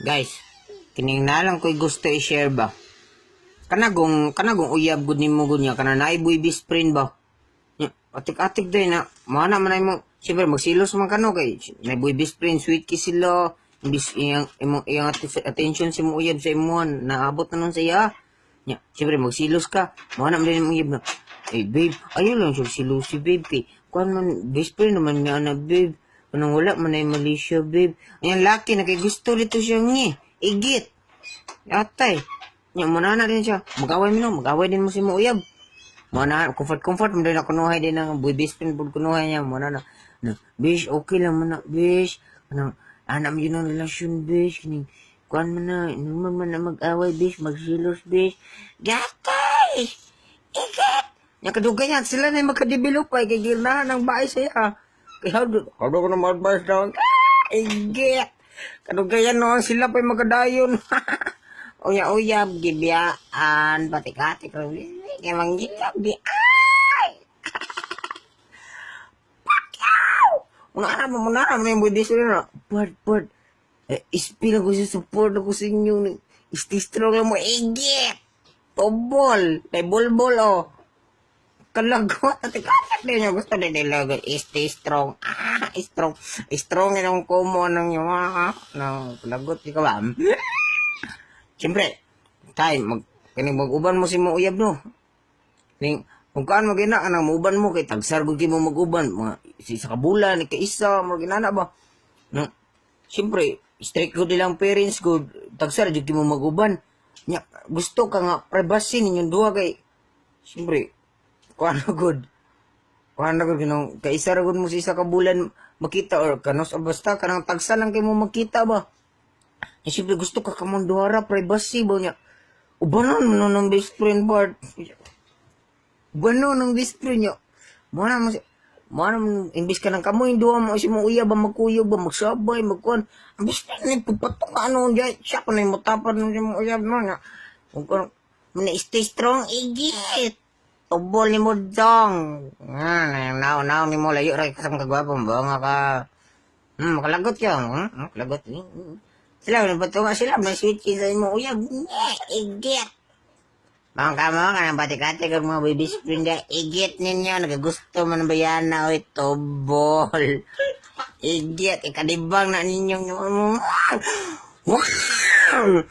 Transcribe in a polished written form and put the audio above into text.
Guys, kining na lang ko'y gusto i-share ba. Kanagong uyab gud nimo gud niya kana naay boy best friend ba. Nya, atik-atik day na mana man ay mo siyempre magsilos man kano kay may boy best friend, sweet kiss sila, imbis iyang imong iyang attention si mo uyab sa imuhan naabot na nun sa iya. Nya, siyempre magsilos ka. Mana man din imong uyab na. "Eh babe, ayaw lang siya silos si babe kay kuan man, best friend naman niya na, babe. Kanang wala man ay mali siya, babe." Ayan laki na kay gusto dito siya ngi. Igit. Atay. Nya mo na din siya. Mag-away mo no, mag-away din mo si mo uyab. Mo na comfort comfort mo din ako kunuhay din ang boy best friend pud kunuhay niya mo na na. Na, "Bish, okay lang man na, bish. Kanang anak mo yun ang relasyon, bish. Kining kuan man na, normal man na mag-away, bish, magsilos, bish." Gatay! Igit! Nya kadugayan sila na magka-develop ay kay girnahan ang bahay sa iya. Kaya how do ko na ma-advise daw? Ah, igit! Kadugayan no sila pa magkadayon. Uya uyab gibiyaan patikati ko kay manggilab di ay. Pacquiao! Una mo muna na mo yung best friend na. "Part, part. Eh, ispil ako sa support ako sa inyo. Stay strong lang mo." Igit! Tubol! Kay bulbol, oh. Kalagot. Ati din niya. Gusto din nila. Stay strong. Ah, strong. Strong yun ang kumo ng yung ah. Nang kalagot. Di ka ba? Siyempre, time, kaning mag-uban mo si mo uyab, no. Ning, kung kaan mo gina, anang muuban mo, kay tagsar gud mo mag-uban, mga isa ka bulan, ka isa, mo ginana ba? No. Siyempre, strict gud ilang parents gud, tagsar jud mo mag-uban. Nya, gusto ka nga privacy ninyong duha kay siyempre, kuan na gud. Kuan na gud kinong kaisa ra gud mo sa isa ka bulan makita or kanos o basta kanang tagsa lang kay mo makita ba. Nya siyempre gusto ka kamong duha ra privacy ba niya. Ubanon mo ng best friend part. Ubanon ng best friend niya. Mo na mo siya. Mo na mo, imbis ka ng kamoy, duha mo si mo uya ba, magkuyog ba, magsabay, magkuhan. Ang best friend ni, pagpatok ka, ano, diyan, siya ko na yung matapan ng mo uyab no, nga. Kung ko, muna stay strong, igit. Tubol ni mo dong. Nga, naw, naw ni mo, layo ra ka sa mga kagwapo, nga ka. Makalagot ka. Makalagot. Sila, nabato nga sila, may sweet kiss sa imo uyab. Igit. Mga kamo, kanang batik-atik ang mga best friend na igit ninyo, nagagusto man ba yan na, oy, tubol. Igit, ikadibang na ninyong wow! Wow!